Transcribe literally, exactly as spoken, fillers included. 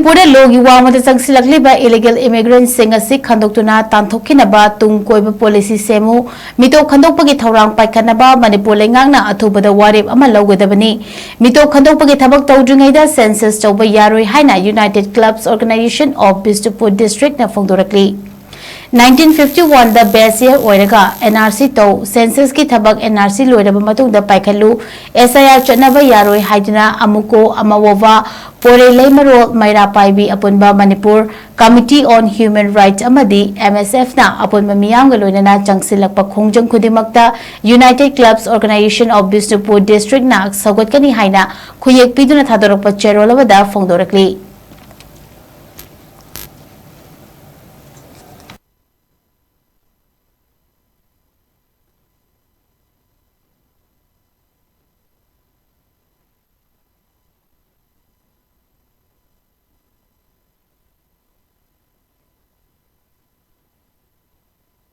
ꯃꯅꯤꯄꯨꯔꯗ ꯂꯣꯒꯤ ꯋꯥꯡꯃꯗ ꯆꯪꯁꯤꯜꯂꯛꯂꯤꯕ ꯏꯂꯤꯒꯦꯜ ꯏꯃꯤꯒ꯭ꯔꯦꯟꯠꯁꯤꯡ ꯑꯁꯤ ꯈꯟꯗꯣꯛꯇꯨꯅ ꯇꯥꯟꯊꯣꯛꯈꯤꯅꯕ ꯇꯨꯡ ꯀꯣꯏꯕ ꯄꯣꯂꯤꯁꯤ ꯁꯦꯝꯃꯨ꯫ ꯃꯤꯇꯣꯞ ꯈꯟꯗꯣꯛꯄꯒꯤ ꯊꯧꯔꯥꯡ ꯄꯥꯏꯈꯠꯅꯕ ꯃꯅꯤꯄꯨꯔ ꯂꯩꯉꯥꯛꯅ ꯑꯊꯨꯕꯗ ꯋꯥꯔꯦꯞ ꯑꯃ ꯂꯧꯒꯗꯕꯅꯤ꯫ ꯃꯤꯇꯣꯞ ꯈꯟꯗꯣꯛꯄꯒꯤ ꯊꯕꯛ ꯇꯧꯗ꯭ꯔꯤꯉꯩꯗ ꯁꯦꯟꯁꯁ ꯇꯧꯕ ꯌꯥꯔꯣꯏ ꯍꯥꯏꯅ United Clubs Organisation of Bishnupur Districtꯅ ꯐꯣꯡꯗꯣꯔꯛꯂꯤ꯫ ꯅꯥꯏꯟꯇꯤꯟ ꯐꯤꯐꯇꯤ ꯋꯥꯟꯗ ꯕꯦꯁ ꯌꯔ ꯑꯣꯏꯔꯒ ꯑꯦꯟ ꯑꯥꯔ ꯁꯤ ꯇꯧ, ꯁꯦꯟꯁꯁꯀꯤ ꯊꯕꯛ ꯑꯦꯟ ꯑꯥꯔ ꯁꯤ ꯂꯣꯏꯔꯕ ꯃꯇꯨꯡꯗ ꯄꯥꯏꯈꯠꯂꯨ꯫ ꯑꯦꯁ ꯑꯥꯏ ꯑꯥꯔ ꯆꯠꯅꯕ ꯌꯥꯔꯣꯏ ꯍꯥꯏꯗꯨꯅ ꯑꯃꯨꯀꯣ, ꯑꯃꯋꯣꯚꯥ, ꯄꯣꯔꯩ ꯂꯩꯃꯔꯣꯜ, ꯃꯩꯔꯥ ꯄꯥꯏꯕꯤ ꯑꯄꯨꯟꯕ Manipur Committee on Human Rights ꯑꯃꯗꯤ ꯑꯦꯝ ꯑꯦꯁ ꯑꯦꯐꯅ ꯑꯄꯨꯟꯕ ꯃꯤꯌꯥꯝꯒ ꯂꯣꯏꯅꯅ ꯆꯪꯁꯤꯜꯂꯛꯄ ꯈꯣꯡꯖꯪ ꯈꯨꯗꯤꯡꯃꯛꯇ United Clubs Organisation of Bishnupur Districtꯅ ꯁꯧꯒꯠꯀꯅꯤ ꯍꯥꯏꯅ ꯈꯨꯌꯦꯛ ꯄꯤꯗꯨꯅ ꯊꯥꯗꯣꯔꯛꯄ ꯆꯦꯔꯣꯜ ꯑꯃꯗ ꯐꯣꯡꯗꯣꯔꯛꯂꯤ꯫